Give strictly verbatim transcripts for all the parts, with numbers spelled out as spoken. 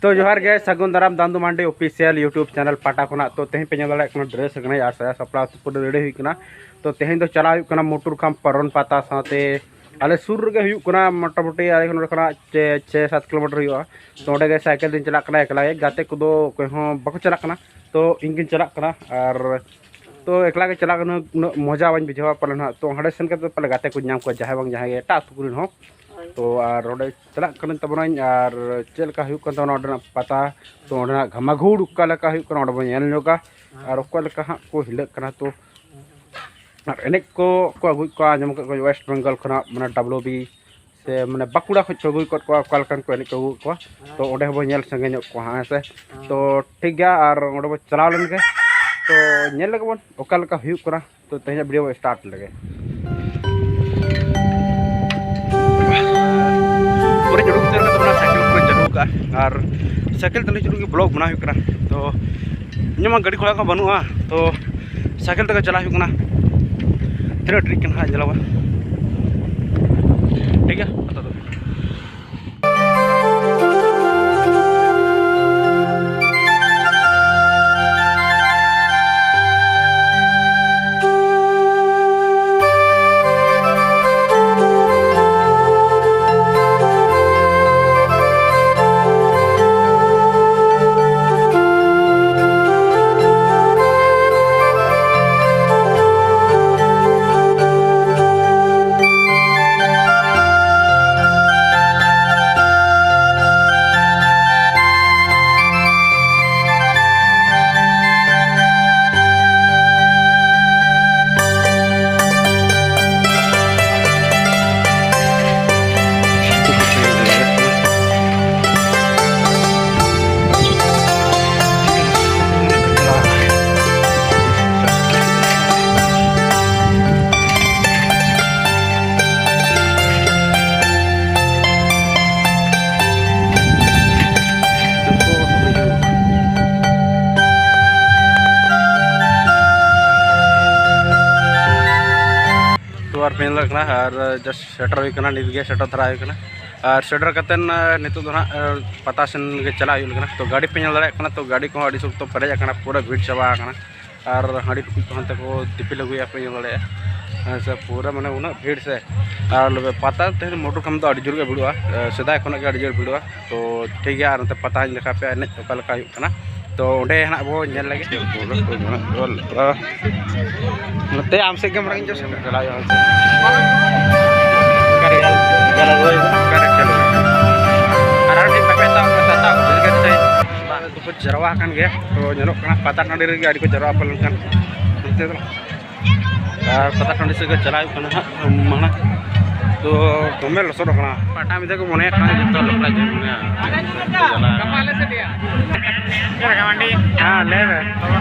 ᱛᱚ ᱡᱚᱦᱟᱨ ᱜᱮ, ᱥᱟᱹᱜᱩᱱ ᱫᱟᱨᱟᱢ ᱫᱟᱱᱫᱩ ᱢᱟᱱᱰᱤ ᱚᱯᱷᱤᱥᱤᱭᱟᱞ YouTube ᱪᱮᱱᱮᱞ ᱯᱟᱦᱴᱟ ᱠᱷᱚᱱᱟᱜ᱾ ᱛᱚ ᱛᱮᱦᱮᱧ ᱯᱮ ᱧᱮᱞ ᱫᱟᱲᱮᱭᱟᱜ ᱠᱟᱱᱟ, ᱰᱨᱮᱥ ᱠᱟᱱᱟᱭ ᱟᱨ ᱥᱟᱡᱟᱣ ᱥᱟᱯᱲᱟᱣ ᱛᱮ ᱯᱩᱨᱟᱹ ᱨᱮᱰᱤ ᱦᱩᱭ ᱠᱟᱱᱟ᱾ ᱛᱚ ᱛᱮᱦᱮᱧ ᱫᱚ ᱪᱟᱞᱟᱣ ᱦᱩᱭᱩᱜ ᱠᱟᱱᱟ ᱢᱩᱴᱩᱨ ᱠᱷᱟᱢ ᱯᱟᱨᱚᱱ ᱯᱟᱛᱟ ᱥᱟᱶᱛᱮ ᱟᱞᱮ ᱥᱩᱨ ᱨᱮᱜᱮ ᱦᱩᱭᱩᱜ ᱠᱟᱱᱟ, ᱢᱚᱴᱟᱢᱩᱴᱤ ᱟᱞᱮ ᱱᱚᱰᱮ ᱠᱷᱚᱱᱟᱜ ᱪᱮ ᱪᱷᱮ ᱥᱟᱛ ᱠᱤᱞᱳᱢᱤᱴᱟᱨ ᱦᱩᱭᱩᱜᱼᱟ᱾ ᱛᱚ ᱚᱸᱰᱮ ᱜᱮ ᱥᱟᱭᱠᱮᱞ ᱛᱮᱧ ᱪᱟᱞᱟᱜ ᱠᱟᱱᱟ ᱮᱠᱞᱟ ᱜᱮ, ᱜᱟᱛᱮ ᱠᱚᱫᱚ ᱚᱠᱚᱭ ᱦᱚᱸ ᱵᱟᱠᱚ ᱪᱟᱞᱟᱜ ᱠᱟᱱᱟ᱾ ᱛᱚ ᱤᱧ ᱜᱤᱧ ᱪᱟᱞᱟᱜ ᱠᱟᱱᱟ᱾ ᱟᱨ ᱛᱚ ᱮᱠᱞᱟ ᱜᱮ ᱪᱟᱞᱟᱜ ᱠᱟᱱᱟ, ᱩᱱᱟᱹᱜ ᱢᱚᱡᱟ ᱵᱟᱹᱧ ᱵᱩᱡᱷᱟᱹᱣᱟ ᱯᱟᱞᱮᱱ ᱦᱟᱸᱜ᱾ ᱛᱚ ᱦᱟᱸᱰᱮ ᱥᱮᱱ ᱠᱟᱛᱮ ᱯᱟᱞᱮ ᱜᱟᱛᱮ ᱠᱚᱧ ᱧᱟᱢ ᱠᱚᱣᱟ, ᱡᱟᱦᱟᱸᱭ ᱵᱟᱝ ᱡᱟᱦᱟᱸᱭ ᱜᱮ ᱮᱴᱟᱜ ᱟᱹᱛᱩ ᱠᱚᱨᱮᱱ ᱦᱚᱸ᱾ ᱛᱚ ᱟᱨ ᱚᱸᱰᱮ ᱪᱟᱞᱟᱜ ᱠᱟᱹᱱᱟᱹᱧ ᱛᱟᱵᱚᱱᱟᱹᱧ, ᱟᱨ ᱪᱮᱫ ᱞᱮᱠᱟ ᱦᱩᱭᱩᱜ ᱠᱟᱱ ᱛᱟᱵᱚᱱᱟ ᱚᱸᱰᱮᱱᱟᱜ ᱯᱟᱛᱟ, ᱛᱚ ᱚᱸᱰᱮᱱᱟᱜ ᱜᱷᱟᱢᱟᱜᱷᱩᱲ ᱚᱠᱟ ᱞᱮᱠᱟ ᱦᱩᱭᱩᱜ ᱠᱟᱱᱟ ᱚᱸᱰᱮ ᱵᱚᱱ ᱧᱮᱞ ᱧᱚᱜᱟ᱾ ᱟᱨ ᱚᱠᱟ ᱞᱮᱠᱟ ᱦᱟᱸᱜ ᱠᱚ ᱦᱤᱞᱟᱹᱜ ᱠᱟᱱᱟ, ᱛᱚ ᱟᱨ ᱮᱱᱮᱡ ᱠᱚ ᱠᱚ ᱟᱹᱜᱩᱭᱮᱫ ᱠᱚᱣᱟ, ᱟᱸᱡᱚᱢ ᱟᱠᱟᱫ ᱠᱚᱣᱟ ᱳᱭᱮᱥᱴ ᱵᱮᱝᱜᱚᱞ ᱠᱷᱚᱱᱟᱜ, ᱢᱟᱱᱮ ᱰᱟᱵᱞᱩ ᱵᱤ ᱥᱮ ᱢᱟᱱᱮ ᱵᱟᱸᱠᱩᱲᱟ ᱠᱷᱚᱱ ᱠᱚ ᱟᱹᱜᱩ ᱟᱠᱟᱫ ᱠᱚᱣᱟ, ᱚᱠᱟ ᱞᱮᱠᱟᱱ ᱠᱚ ᱮᱱᱮᱡ ᱠᱚ ᱟᱹᱜᱩ ᱟᱠᱟᱫ ᱠᱚᱣᱟ᱾ ᱛᱚ ᱚᱸᱰᱮ ᱦᱚᱸᱵᱚᱱ ᱧᱮᱞ ᱥᱟᱸᱜᱮ ᱧᱚᱜ ᱠᱚᱣᱟ ᱦᱟᱸᱜ, ᱦᱮᱸ ᱥᱮ᱾ ᱛᱚ ᱴᱷᱤᱠ ᱜᱮᱭᱟ, ᱟᱨ ᱚᱸᱰᱮ ᱵᱚᱱ ᱪᱟᱞᱟᱣ ᱞᱮᱱ ᱜᱮ᱾ ᱛᱚ ᱧᱮᱞ ᱞᱮᱜᱮ ᱵᱚᱱ ᱚᱠᱟ ᱞᱮᱠᱟ ᱦᱩᱭᱩᱜ ᱠᱟᱱᱟ᱾ ᱛᱚ ᱛᱮᱦᱮᱧᱟᱜ ᱵᱷᱤᱰᱤᱭᱳ ᱵᱚᱱ ᱥᱴᱟᱨᱴ ᱞᱮᱜᱮ᱾ ᱯᱩᱨᱟᱹᱧ ᱩᱰᱩᱠ ᱩᱛᱟᱹᱨ ᱠᱟᱫᱟ, ᱢᱟᱱᱮ ᱥᱟᱭᱠᱮᱞ ᱯᱩᱨᱟᱹᱧ ᱪᱟᱹᱞᱩ ᱟᱠᱟᱫᱼᱟ᱾ ᱟᱨ ᱥᱟᱭᱠᱮᱞ ᱛᱮ ᱱᱤᱛᱚᱜ ᱜᱮ ᱵᱞᱚᱜ ᱵᱮᱱᱟᱣ ᱦᱩᱭᱩᱜ ᱠᱟᱱᱟ᱾ ᱛᱚ ᱤᱧᱟᱹᱜ ᱢᱟ ᱜᱟᱹᱰᱤ ᱜᱷᱚᱲᱟ ᱠᱚ ᱵᱟᱹᱱᱩᱜᱼᱟ, ᱛᱚ ᱥᱟᱭᱠᱮᱞ ᱛᱮᱜᱮ ᱪᱟᱞᱟᱜ ᱦᱩᱭᱩᱜ ᱠᱟᱱᱟ᱾ ᱛᱤᱱᱟᱹᱜ ᱴᱨᱤᱠ ᱠᱟᱱᱟ ᱦᱟᱸᱜ ᱧᱮᱞᱚᱜᱼᱟ᱾ ᱴᱷᱤᱠ ᱜᱮᱭᱟ, ᱟᱯᱟᱛᱚᱛᱚ᱾ ᱛᱚ ᱟᱨ ᱯᱮ ᱧᱮᱞ ᱫᱟᱲᱮᱭᱟᱜ ᱠᱟᱱᱟ, ᱟᱨ just ᱥᱮᱴᱮᱨ ᱦᱩᱭ ᱠᱟᱱᱟ, ᱱᱤᱛ ᱜᱮ ᱥᱮᱴᱮᱨ ᱫᱷᱟᱨᱟ ᱦᱩᱭ ᱠᱟᱱᱟ᱾ ᱟᱨ ᱥᱮᱴᱮᱨ ᱠᱟᱛᱮᱫ, ᱮ, ᱱᱤᱛᱚᱜ ᱫᱚ ᱱᱟᱦᱟᱜ, ᱮ, ᱯᱟᱛᱟ ᱥᱮᱱ ᱜᱮ ᱪᱟᱞᱟᱜ ᱦᱩᱭᱩᱜ ᱠᱟᱱᱟ᱾ ᱛᱚ ᱜᱟᱹᱰᱤ ᱯᱮ ᱧᱮᱞ ᱫᱟᱲᱮᱭᱟᱜ ᱠᱟᱱᱟ, ᱛᱚ ᱜᱟᱹᱰᱤ ᱠᱚᱦᱚᱸ ᱟᱹᱰᱤ ᱥᱚᱠᱛᱚ ᱯᱮᱨᱮᱡ ᱟᱠᱟᱱᱟ, ᱯᱩᱨᱟᱹ ᱵᱷᱤᱲ ᱪᱟᱵᱟ ᱟᱠᱟᱱᱟ᱾ ᱟᱨ ᱦᱟᱺᱰᱤ ᱴᱩᱠᱩᱡ ᱠᱚ ᱦᱟᱱᱛᱮ ᱠᱚ ᱫᱤᱯᱤᱞ ᱟᱹᱜᱩᱭᱟ, ᱯᱮ ᱧᱮᱞ ᱫᱟᱲᱮᱭᱟᱜᱼᱟ᱾ ᱦᱮᱸ ᱥᱮ, ᱯᱩᱨᱟᱹ ᱢᱟᱱᱮ ᱩᱱᱟᱹᱜ ᱵᱷᱤᱲ ᱥᱮ᱾ ᱟᱨ ᱯᱟᱛᱟ ᱛᱮᱦᱮᱧ ᱢᱚᱴᱚᱨ ᱠᱷᱟᱱ ᱫᱚ ᱟᱹᱰᱤ ᱡᱳᱨ ᱜᱮ ᱵᱷᱤᱲᱚᱜᱼᱟ, ᱮ, ᱥᱮᱫᱟᱭ ᱠᱷᱚᱱᱟᱜ ᱜᱮ ᱟᱹᱰᱤ ᱡᱳᱨ ᱵᱷᱤᱲᱚᱜᱼᱟ᱾ ᱛᱚ ᱴᱷᱤᱠ ᱜᱮᱭᱟ, ᱟᱨ ᱱᱚᱛᱮ ᱯᱟᱛᱟᱧ ᱫᱮᱠᱷᱟᱣ ᱯᱮᱭᱟ, ᱮᱱᱮᱡ ᱚᱠᱟ ᱞᱮᱠᱟ ᱦᱩᱭᱩᱜ ᱠᱟᱱᱟ᱾ ᱛᱚ ᱚᱸᱰᱮ ᱦᱟᱸᱜ ᱵᱚ ᱧᱮᱞ ᱞᱟᱹᱜᱤᱫ᱾ ᱱᱚᱛᱮ ᱟᱢ ᱥᱮᱫ ᱜᱮ ᱢᱟᱲᱟᱝ ᱤᱧ ᱪᱟᱞᱟᱜ ᱦᱩᱭᱩᱜᱼᱟ᱾ ᱚᱠᱟᱨᱮ, ᱚᱠᱟᱨᱮ ᱨᱚᱦᱚᱭ ᱠᱟᱱᱟ, ᱚᱠᱟᱨᱮ ᱠᱷᱮᱞ ᱦᱩᱭᱩᱜ ᱠᱟᱱᱟ᱾ ᱟᱨ ᱟᱨ ᱢᱤᱫ ᱵᱟᱯᱮ ᱛᱟᱵ ᱠᱟᱛᱮ ᱛᱟᱵ ᱠᱟᱛᱮ ᱠᱚ ᱡᱟᱨᱣᱟ ᱟᱠᱟᱱ ᱜᱮᱭᱟ᱾ ᱛᱚ ᱧᱮᱞᱚᱜ ᱠᱟᱱᱟ ᱯᱟᱛᱟ ᱴᱟᱺᱰᱤ ᱨᱮᱜᱮ ᱟᱹᱰᱤ ᱠᱚ ᱡᱟᱨᱣᱟ ᱯᱟᱞᱮᱱ ᱠᱷᱟᱱ᱾ ᱱᱚᱛᱮ ᱫᱚ ᱟᱨ ᱯᱟᱛᱟ ᱴᱟᱺᱰᱤ ᱥᱮᱫ ᱜᱮ ᱪᱟᱞᱟᱜ ᱦᱩᱭᱩᱜ ᱠᱟᱱᱟ ᱦᱟᱸᱜ ᱢᱟᱲᱟᱝ᱾ ᱛᱚ ᱫᱚᱢᱮ ᱞᱚᱥᱚᱫ ᱟᱠᱟᱱᱟ᱾ ᱯᱟᱴᱟ ᱢᱤᱫ ᱫᱷᱟᱣ ᱠᱚ ᱢᱚᱱᱮᱭᱮᱫ ᱠᱟᱱᱟ ᱡᱚᱛᱚ ᱞᱚᱠᱲᱟ ᱡᱚᱢ ᱢᱚᱱᱮᱭᱟ᱾ ᱦᱮᱸ, ᱞᱟᱹᱭ ᱢᱮ᱾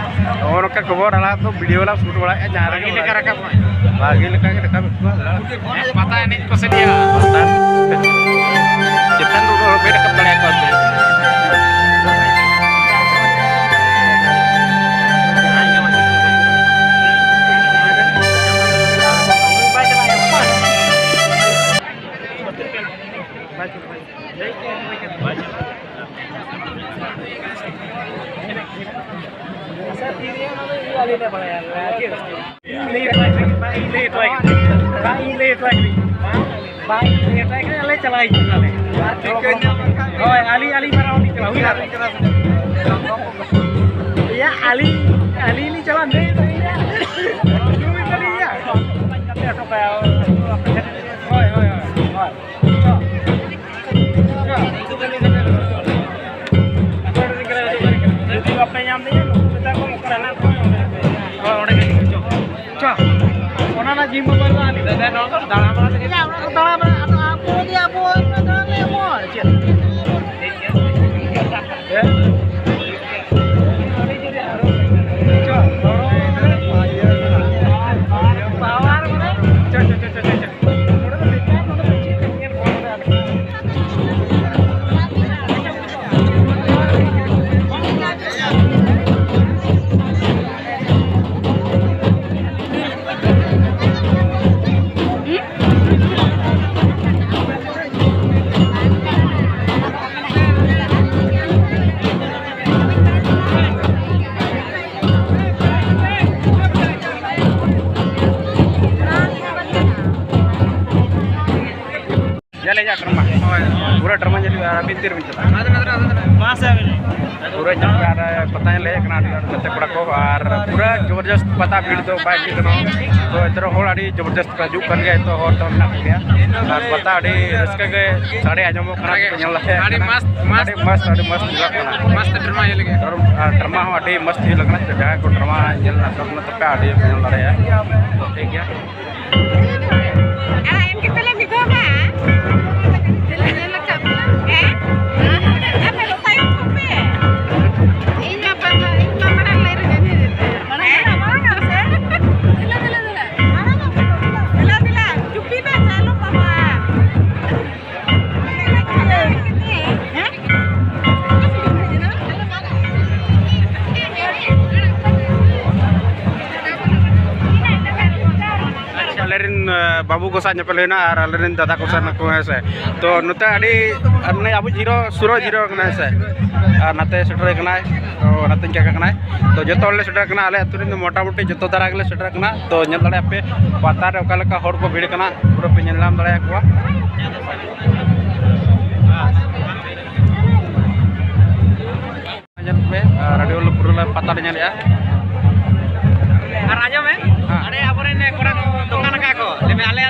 ᱱᱚᱜᱼᱚ ᱱᱚᱝᱠᱟ ᱠᱷᱚᱵᱚᱨ ᱟᱲᱟᱜ ᱫᱚ ᱵᱷᱤᱰᱤᱭᱳ ᱞᱟᱝ ᱥᱩᱴ ᱵᱟᱲᱟᱭᱮᱫᱼᱟ, ᱡᱟᱦᱟᱸ ᱨᱮᱜᱮ ᱵᱷᱟᱜᱮ ᱞᱮᱠᱟ ᱨᱟᱠᱟᱵ ᱢᱟ᱾ ᱵᱷᱟᱜᱮ ᱞᱮᱠᱟ ᱜᱮ ᱨᱟᱠᱟᱵ ᱮᱫ ᱠᱚᱣᱟ᱾ ᱯᱟᱛᱟ ᱮᱱᱮᱡ ᱠᱚ ᱥᱮ ᱪᱮᱫ? ᱯᱟᱛᱟ᱾ ᱪᱮᱛᱟᱱ ᱨᱮ ᱩᱱᱟᱹᱜ ᱦᱚᱲ ᱵᱟᱹᱧ ᱨᱟᱠᱟᱵ ᱫᱟᱲᱮᱭᱟᱠᱚᱣᱟ ᱥᱮ᱾ ᱵᱟᱝ, ᱤᱧ ᱞᱟᱹᱭ ᱦᱚᱴᱚ ᱟᱭ ᱠᱟᱹᱱᱟᱹᱧ᱾ ᱵᱟᱝ, ᱤᱧ ᱞᱟᱹᱭ ᱦᱚᱴᱚ ᱟᱭ ᱠᱟᱹᱱᱟᱹᱧ᱾ ᱵᱟᱝ, ᱤᱧ ᱞᱟᱹᱭ ᱦᱚᱴᱚ ᱟᱭ ᱠᱟᱹᱱᱟᱹᱧ᱾ ᱵᱟᱝ, ᱤᱧ ᱞᱟᱹᱭ ᱦᱚᱴᱚ ᱟᱭ ᱠᱟᱹᱱᱟᱹᱧ᱾ ᱟᱞᱮ ᱪᱟᱞᱟᱜ ᱦᱩᱭᱩᱜ ᱠᱟᱱᱟ᱾ ᱦᱳᱭ, ᱟᱹᱞᱤᱧ, ᱟᱹᱞᱤᱧ ᱢᱟᱨᱟᱝ ᱦᱚᱲ ᱞᱤᱧ ᱪᱟᱞᱟᱜᱼᱟ᱾ ᱦᱩᱭ ᱱᱟ᱾ ᱮᱭᱟ, ᱟᱹᱞᱤᱧ, ᱟᱹᱞᱤᱧ ᱞᱤᱧ ᱪᱟᱞᱟᱜᱼᱟ᱾ ᱞᱟᱹᱭ ᱫᱟᱲᱮᱭᱟᱜᱼᱟ᱾ ᱞᱟᱹᱭ ᱫᱟᱲᱮᱭᱟᱜᱼᱟ᱾ ᱦᱳᱭ, ᱦᱳᱭ, ᱦᱳᱭ, ᱦᱳᱭ᱾ ᱡᱩᱫᱤ ᱵᱟᱯᱮ ᱧᱟᱢ ᱞᱮᱭᱟ, ᱱᱩᱠᱩ ᱢᱮᱛᱟ ᱠᱚᱢ ᱚᱠᱟᱨᱮ ᱦᱮᱱᱟᱜ ᱠᱚᱣᱟ, ᱚᱸᱰᱮ ᱜᱮ ᱪᱚ᱾ ᱪᱚ᱾ ᱚᱱᱟ ᱨᱮᱱᱟᱜ ᱡᱤᱢ ᱢᱳᱵᱟᱭᱤᱞ ᱫᱚ ᱟᱹᱞᱤᱧ᱾ ᱫᱟᱫᱟ, ᱱᱚᱣᱟ ᱠᱚ ᱫᱟᱬᱟ ᱵᱟᱲᱟ ᱞᱟᱹᱜᱤᱫ᱾ ᱫᱟᱬᱟ ᱵᱟᱲᱟ, ᱟᱫᱚ ᱟᱵᱚ ᱡᱩᱫᱤ ᱟᱵᱚ ᱫᱟᱬᱟ ᱞᱮ ᱮᱢᱚᱜᱼᱟ, ᱪᱮᱫ? ᱦᱮᱸ? ᱪᱚ, ᱦᱚᱲ ᱯᱟᱣᱟᱨ ᱢᱟᱱᱮ, ᱪᱚ, ᱪᱚ, ᱪᱚ᱾ ᱯᱮᱨᱮᱡᱟ ᱰᱨᱟᱢᱟ᱾ ᱦᱳᱭ᱾ ᱯᱩᱨᱟᱹ ᱰᱨᱟᱢᱟ ᱧᱮᱞ ᱦᱩᱭᱩᱜᱼᱟ, ᱟᱨ ᱟᱹᱵᱤᱱ ᱛᱤ ᱨᱮᱵᱤᱱ ᱪᱟᱞᱟᱜᱼᱟ? ᱢᱟ ᱥᱮ ᱟᱹᱵᱤᱱ᱾ ᱯᱩᱨᱟᱹ ᱧᱮᱞ ᱯᱮ, ᱟᱨ ᱯᱟᱛᱟ ᱧᱮᱞ ᱦᱮᱡ ᱟᱠᱟᱱᱟ ᱟᱹᱰᱤ ᱜᱟᱱ ᱜᱟᱛᱮ ᱠᱚᱲᱟ ᱠᱚ, ᱟᱨ ᱯᱩᱨᱟᱹ ᱡᱚᱵᱚᱨᱡᱚᱥᱛ ᱯᱟᱛᱟ, ᱵᱷᱤᱲ ᱫᱚ ᱵᱟᱭ ᱵᱷᱤᱲ ᱠᱟᱱᱟ᱾ ᱛᱚ ᱮᱱᱛᱮ ᱨᱮᱦᱚᱸ ᱦᱚᱲ ᱟᱹᱰᱤ ᱡᱚᱵᱚᱨᱡᱚᱥᱛ ᱠᱚ ᱦᱤᱡᱩᱜ ᱠᱟᱱ ᱜᱮᱭᱟ, ᱱᱤᱛᱚᱜ ᱦᱚᱲ ᱫᱚ ᱢᱮᱱᱟᱜ ᱠᱚᱜᱮᱭᱟ᱾ ᱟᱨ ᱯᱟᱛᱟ ᱟᱹᱰᱤ ᱨᱟᱹᱥᱠᱟᱹ ᱜᱮ ᱥᱟᱰᱮ ᱟᱸᱡᱚᱢᱚᱜ ᱠᱟᱱᱟ, ᱚᱱᱟᱜᱮ᱾ ᱧᱮᱞ ᱫᱟᱲᱮᱭᱟᱜ ᱟᱹᱰᱤ ᱠᱟᱱᱟ᱾ ᱢᱚᱥᱛ, ᱢᱚᱥᱛ᱾ ᱟᱹᱰᱤ ᱢᱚᱥᱛ, ᱟᱹᱰᱤ ᱢᱚᱥᱛ ᱧᱮᱞᱚᱜ ᱠᱟᱱᱟ᱾ ᱢᱚᱥᱛ ᱰᱨᱟᱢᱟ ᱦᱩᱭ ᱞᱟᱹᱜᱤᱫ᱾ ᱟᱨ ᱰᱨᱟᱢᱟ ᱦᱚᱸ ᱟᱹᱰᱤ ᱢᱚᱥᱛ ᱦᱩᱭᱩᱜ ᱠᱟᱱᱟ, ᱡᱟᱦᱟᱸᱭ ᱠᱚ ᱰᱨᱟᱢᱟ ᱧᱮᱞ ᱨᱮᱱᱟᱜ ᱥᱚᱠ ᱢᱮᱱᱟᱜ ᱛᱟᱯᱮᱭᱟ, ᱟᱹᱰᱤ ᱧᱮᱞ ᱫᱟᱲᱮᱭᱟᱜᱼᱟ᱾ ᱴᱷᱤᱠ ᱜᱮᱭᱟ᱾ ᱟᱨ ᱮᱢ ᱠᱮᱫ ᱛᱟᱞᱮ ᱢᱤᱫ ᱫᱷᱟᱣ ᱜᱟᱱ᱾ ᱧᱮᱞ ᱟᱠᱟᱫ ᱯᱮ? ᱦᱮᱸ? ᱟᱯᱮ ᱫᱚ ᱛᱟᱭᱚᱢ ᱠᱚᱜ ᱯᱮ᱾ ᱤᱧ ᱢᱟ ᱵᱟᱵᱟ, ᱤᱧ ᱢᱟ ᱢᱟᱲᱟᱝ ᱞᱟᱭᱤᱱ ᱨᱮᱜᱮ ᱢᱤᱱᱟᱹᱧᱟ᱾ ᱢᱟᱲᱟᱝ ᱫᱷᱟᱨᱟ, ᱢᱟᱲᱟᱝ ᱫᱷᱟᱨᱟ ᱥᱮ? ᱫᱮᱞᱟ, ᱫᱮᱞᱟ, ᱫᱮᱞᱟ᱾ ᱫᱮᱞᱟ, ᱫᱮᱞᱟ, ᱪᱩᱯᱤ ᱯᱮ, ᱪᱟᱞᱚ ᱵᱟᱵᱟ᱾ ᱟᱞᱮ ᱨᱮᱱ, ᱟ, ᱵᱟᱹᱵᱩ ᱠᱚ ᱥᱟᱶ ᱧᱮᱯᱮᱞ ᱦᱩᱭᱱᱟ ᱟᱨ ᱟᱞᱮ ᱨᱮᱱ ᱫᱟᱫᱟ ᱠᱚ ᱥᱟᱶ ᱱᱩᱠᱩ, ᱦᱮᱸ ᱥᱮ᱾ ᱛᱚ ᱱᱚᱛᱮ ᱟᱹᱰᱤ, ᱟᱨ ᱱᱩᱭ ᱟᱵᱚ ᱦᱤᱨᱳ ᱥᱩᱨᱚᱡᱽ ᱦᱤᱨᱳ ᱠᱟᱱᱟᱭ, ᱦᱮᱸ ᱥᱮ᱾ ᱟᱨ ᱱᱟᱛᱮ ᱥᱮᱴᱮᱨ ᱠᱟᱱᱟᱭ, ᱛᱚ ᱱᱟᱛᱮᱧ ᱠᱟᱠᱟ ᱠᱟᱱᱟᱭ᱾ ᱛᱚ ᱡᱚᱛᱚ ᱦᱚᱲᱞᱮ ᱥᱮᱴᱮᱨ ᱠᱟᱱᱟ, ᱟᱞᱮ ᱟᱹᱛᱩ ᱨᱮᱱ ᱫᱚ ᱢᱚᱴᱟᱢᱩᱴᱤ ᱡᱚᱛᱚ ᱫᱷᱟᱨᱟ ᱜᱮᱞᱮ ᱥᱮᱴᱮᱨ ᱠᱟᱱᱟ᱾ ᱛᱚ ᱧᱮᱞ ᱫᱟᱲᱮᱭᱟᱜ ᱯᱮ ᱯᱟᱛᱟ ᱨᱮ ᱚᱠᱟ ᱞᱮᱠᱟ ᱦᱚᱲ ᱠᱚ ᱵᱷᱤᱲ ᱠᱟᱱᱟ, ᱯᱩᱨᱟᱹ ᱯᱮ ᱧᱮᱞ ᱧᱟᱢ ᱫᱟᱲᱮᱭᱟᱠᱚᱣᱟ᱾ ᱧᱮᱞ ᱯᱮ, ᱟᱨ ᱟᱹᱰᱤ ᱦᱚᱲ ᱯᱩᱨᱟᱹ ᱞᱮ ᱯᱟᱛᱟ ᱞᱮ ᱧᱮᱞᱮᱜᱼᱟ᱾ ᱟᱨ ᱟᱸᱡᱚᱢ ᱢᱮ, ᱦᱮᱸ᱾ ᱟᱨᱮ ᱟᱵᱚᱨᱮᱱ ᱠᱚᱲᱟ ᱠᱚ ᱫᱚᱠᱟᱱ ᱟᱠᱟᱫ ᱠᱚ, ᱞᱟᱹᱭ ᱢᱮ ᱟᱞᱮ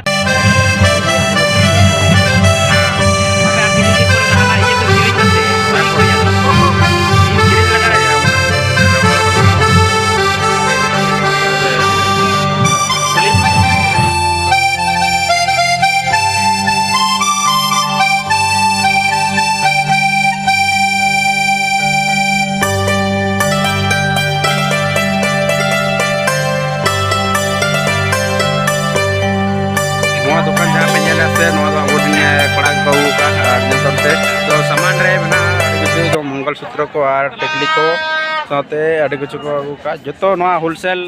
ᱱᱚᱣᱟ ᱫᱚᱠᱟᱱ ᱡᱟᱦᱟᱸ ᱯᱮ ᱧᱮᱞᱮᱫ ᱥᱮ, ᱱᱚᱣᱟ ᱫᱚ ᱟᱵᱚᱨᱮᱱ, ᱮ, ᱠᱚᱲᱟ ᱠᱚ ᱟᱹᱜᱩ ᱟᱠᱟᱫ ᱟᱨ ᱧᱮᱞ ᱛᱟᱵᱚᱱ ᱯᱮ᱾ ᱛᱚ ᱥᱟᱢᱟᱱ ᱨᱮ ᱢᱮᱱᱟᱜᱼᱟ ᱟᱹᱰᱤ ᱠᱤᱪᱷᱩ, ᱢᱚᱝᱜᱚᱞ ᱥᱩᱛᱨᱚ ᱠᱚ ᱟᱨ ᱴᱤᱠᱞᱤ ᱠᱚ ᱥᱟᱶᱛᱮ ᱟᱹᱰᱤ ᱠᱤᱪᱷᱩ ᱠᱚ ᱟᱹᱜᱩ ᱟᱠᱟᱫ᱾ ᱡᱚᱛᱚ ᱱᱚᱣᱟ ᱦᱳᱞᱥᱮᱞ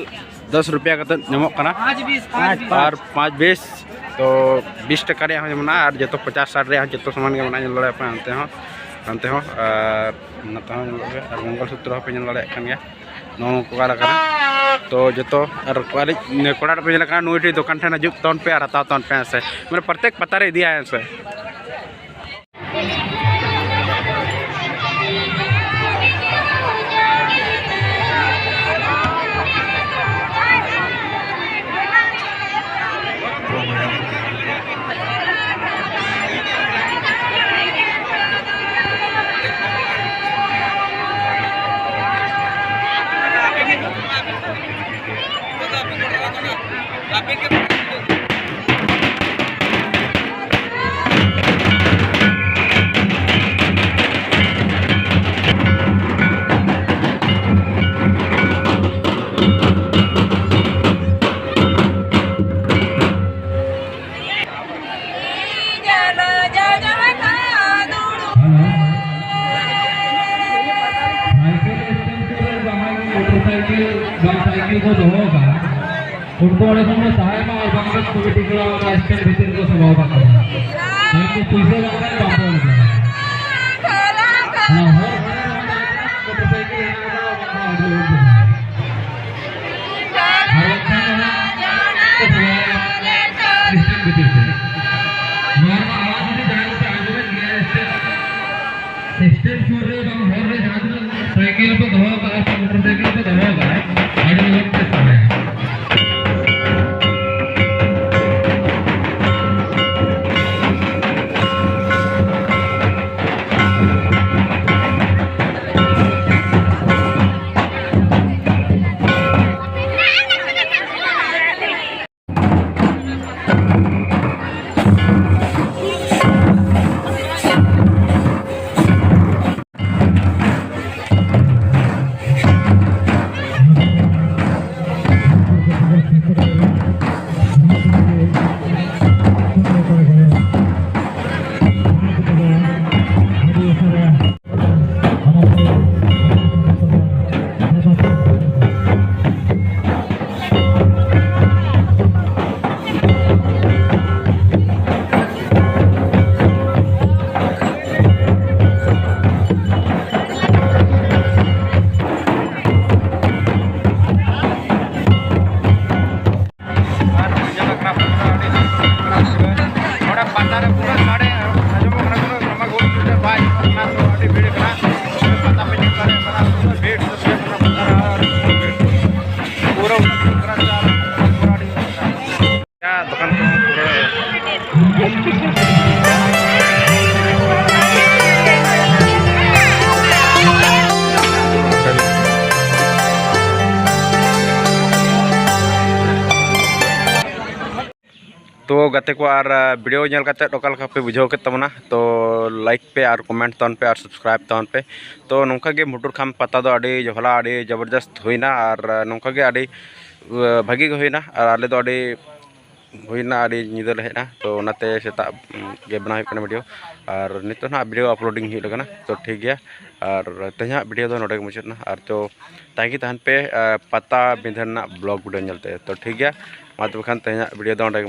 ᱫᱚᱥ ᱨᱩᱯᱤᱭᱟ ᱠᱟᱛᱮ ᱧᱟᱢᱚᱜ ᱠᱟᱱᱟ᱾ ᱯᱟᱸᱪ ᱵᱤᱥ, ᱯᱟᱸᱪ ᱵᱤᱥ᱾ ᱟᱨ ᱯᱟᱸᱪ ᱵᱤᱥ, ᱛᱚ ᱵᱤᱥ ᱴᱟᱠᱟ ᱨᱮᱭᱟᱜ ᱦᱚᱸ ᱢᱮᱱᱟᱜᱼᱟ ᱟᱨ ᱡᱚᱛᱚ ᱯᱚᱪᱟᱥ ᱥᱟᱴ ᱨᱮᱭᱟᱜ ᱦᱚᱸ ᱡᱚᱛᱚ ᱥᱟᱢᱟᱱ ᱜᱮ ᱢᱮᱱᱟᱜᱼᱟ᱾ ᱧᱮᱞ ᱫᱟᱲᱮᱭᱟᱜ ᱯᱮ ᱦᱟᱱᱛᱮ ᱦᱚᱸ, ᱦᱟᱱᱛᱮ ᱦᱚᱸ, ᱟᱨ ᱱᱚᱛᱮ ᱦᱚᱸ ᱧᱮᱞᱚᱜ ᱜᱮ, ᱟᱨ ᱢᱚᱝᱜᱚᱞ ᱥᱩᱛᱨᱚ ᱦᱚᱸᱯᱮ ᱧᱮᱞ ᱫᱟᱲᱮᱭᱟᱜ ᱠᱟᱱ ᱜᱮᱭᱟ᱾ ᱱᱚᱜᱼᱚ ᱱᱚᱝᱠᱟ ᱠᱟᱱᱟ᱾ ᱛᱚ ᱡᱚᱛᱚ ᱟᱨ ᱠᱚᱲᱟ ᱯᱮ ᱧᱮᱞ ᱠᱟᱱᱟ, ᱱᱩᱭ ᱴᱷᱮᱱ ᱫᱚᱠᱟᱱ ᱴᱷᱮᱱ ᱦᱤᱡᱩᱜ ᱛᱟᱵᱚᱱ ᱯᱮ ᱟᱨ ᱦᱟᱛᱟᱣ ᱛᱟᱵᱚᱱ ᱯᱮ, ᱦᱮᱸ ᱥᱮ᱾ ᱢᱟᱱᱮ ᱯᱨᱚᱛᱮᱠ ᱯᱟᱛᱟ ᱨᱮ ᱤᱫᱤᱭᱟ, ᱦᱮᱸ ᱥᱮ᱾ ᱦᱮᱞᱳ᱾ ᱥᱟᱭᱠᱮᱞ ᱥᱴᱮᱱᱰ ᱥᱩᱨ ᱨᱮ ᱡᱟᱦᱟᱸᱭ ᱜᱮ ᱢᱚᱴᱚᱨ ᱥᱟᱭᱠᱮᱞ ᱵᱟ ᱥᱟᱭᱠᱮᱞ ᱠᱚ ᱫᱚᱦᱚ ᱠᱟᱜᱼᱟ, ᱩᱱᱠᱩ ᱚᱸᱰᱮ ᱠᱷᱚᱱ ᱠᱚ ᱥᱟᱦᱟᱭ ᱢᱟ ᱟᱨ ᱵᱟᱝᱠᱷᱟᱱ ᱠᱚᱢᱤᱴᱤ ᱠᱚᱲᱟ ᱚᱱᱟ ᱥᱴᱮᱱᱰ ᱵᱷᱤᱛᱤᱨ ᱨᱮᱠᱚ ᱥᱟᱢᱵᱟᱣ ᱠᱟᱜ ᱠᱚᱣᱟ᱾ ᱛᱟᱦᱚᱸ ᱩᱱᱠᱩ ᱯᱩᱭᱥᱟᱹ ᱵᱟᱝᱠᱷᱟᱱ ᱵᱟᱝ ᱠᱚ ᱮᱢ ᱠᱚᱣᱟ᱾ ᱚᱱᱟ ᱦᱚᱨ ᱫᱷᱟᱨᱮ ᱨᱮ ᱡᱟᱦᱟᱸᱭ ᱢᱚᱴᱚᱨ ᱥᱟᱭᱠᱮᱞ ᱦᱮᱱᱟᱜ ᱟᱠᱟᱫᱟ, ᱚᱱᱟ ᱦᱚᱸ ᱟᱹᱰᱤ ᱞᱚᱜᱚᱱ ᱠᱚ ᱥᱟᱦᱟᱭᱟ᱾ ᱟᱨ ᱵᱟᱝᱠᱷᱟᱱ ᱫᱚ ᱦᱟᱸᱜ ᱠᱚ ᱥᱟᱢᱵᱟᱣᱟ ᱥᱴᱮᱱᱰ ᱵᱷᱤᱛᱤᱨ ᱛᱮ᱾ ᱱᱚᱣᱟ ᱨᱮᱱᱟᱜ ᱟᱣᱟᱡᱽ ᱡᱩᱫᱤ ᱡᱟᱦᱟᱸᱭ ᱠᱚᱯᱮ ᱟᱸᱡᱚᱢᱮᱫ ᱜᱮᱭᱟ, ᱥᱴᱮᱱᱰ ᱥᱩᱨ ᱨᱮ ᱵᱟᱝ ᱦᱚᱨ ᱨᱮ ᱡᱟᱦᱟᱸ ᱛᱤᱱᱟᱹᱜ ᱥᱟᱭᱠᱮᱞ ᱯᱮ ᱫᱚᱦᱚ ᱠᱟᱜᱼᱟ ᱥᱮ ᱢᱚᱴᱚᱨ ᱥᱟᱭᱠᱮᱞ ᱯᱮ ᱫᱚᱦᱚ ᱠᱟᱜᱼᱟ, ᱟᱹᱰᱤ ᱞᱚᱜᱚᱱ ᱯᱮ ᱥᱟᱦᱟᱭᱟ᱾ ᱛᱚ ᱜᱟᱛᱮ ᱠᱚ, ᱟᱨ ᱵᱷᱤᱰᱤᱭᱳ ᱧᱮᱞ ᱠᱟᱛᱮᱫ ᱚᱠᱟ ᱞᱮᱠᱟ ᱯᱮ ᱵᱩᱡᱷᱟᱹᱣ ᱠᱮᱫ ᱛᱟᱵᱚᱱᱟ? ᱛᱚ ᱞᱟᱭᱤᱠ ᱯᱮ ᱟᱨ ᱠᱚᱢᱮᱱᱴ ᱛᱟᱵᱚᱱ ᱯᱮ ᱟᱨ ᱥᱟᱵᱥᱠᱨᱟᱭᱤᱵᱽ ᱛᱟᱵᱚᱱ ᱯᱮ᱾ ᱛᱚ ᱱᱚᱝᱠᱟ ᱜᱮ ᱢᱩᱴᱩᱨ ᱠᱷᱟᱢ ᱯᱟᱛᱟ ᱫᱚ ᱟᱹᱰᱤ ᱡᱚᱦᱞᱟ, ᱟᱹᱰᱤ ᱡᱚᱵᱚᱨᱫᱚᱥᱛ ᱦᱩᱭᱱᱟ ᱟᱨ ᱱᱚᱝᱠᱟ ᱜᱮ ᱟᱹᱰᱤ ᱵᱷᱟᱹᱜᱤ ᱜᱮ ᱦᱩᱭᱱᱟ᱾ ᱟᱨ ᱟᱞᱮ ᱫᱚ ᱟᱹᱰᱤ ᱦᱩᱭᱱᱟ, ᱟᱹᱰᱤ ᱧᱤᱫᱟᱹ ᱞᱮ ᱦᱮᱡ ᱮᱱᱟ᱾ ᱛᱚ ᱚᱱᱟᱛᱮ ᱥᱮᱛᱟᱜ ᱜᱮ ᱵᱮᱱᱟᱣ ᱦᱩᱭᱩᱜ ᱠᱟᱱᱟ ᱵᱷᱤᱰᱤᱭᱳ᱾ ᱟᱨ ᱱᱤᱛᱚᱜ ᱱᱟᱦᱟᱜ ᱵᱷᱤᱰᱤᱭᱳ ᱟᱯᱞᱳᱰᱤᱝ ᱦᱩᱭᱩᱜ ᱞᱟᱹᱜᱤᱫ ᱠᱟᱱᱟ᱾ ᱛᱚ ᱴᱷᱤᱠ ᱜᱮᱭᱟ, ᱟᱨ ᱛᱮᱦᱮᱧᱟᱜ ᱵᱷᱤᱰᱤᱭᱳ ᱫᱚ ᱱᱚᱰᱮ ᱜᱮ ᱢᱩᱪᱟᱹᱫ ᱮᱱᱟ᱾ ᱟᱨ ᱛᱚ ᱛᱟᱺᱜᱤ ᱛᱟᱦᱮᱱ ᱯᱮ ᱯᱟᱛᱟ ᱵᱤᱸᱫᱷᱟᱹ ᱨᱮᱱᱟᱜ ᱵᱞᱚᱜ ᱵᱷᱤᱰᱤᱭᱳ ᱧᱮᱞᱛᱮ᱾ ᱛᱚ ᱴᱷᱤᱠ ᱜᱮᱭᱟ, ᱢᱟ ᱛᱚᱵᱮ ᱠᱷᱟᱱ ᱛᱮᱦᱮᱧᱟᱜ ᱵᱷᱤᱰᱤᱭᱳ ᱫᱚ ᱚᱸᱰᱮ ᱜᱮ ᱢᱩᱪᱟᱹᱫ᱾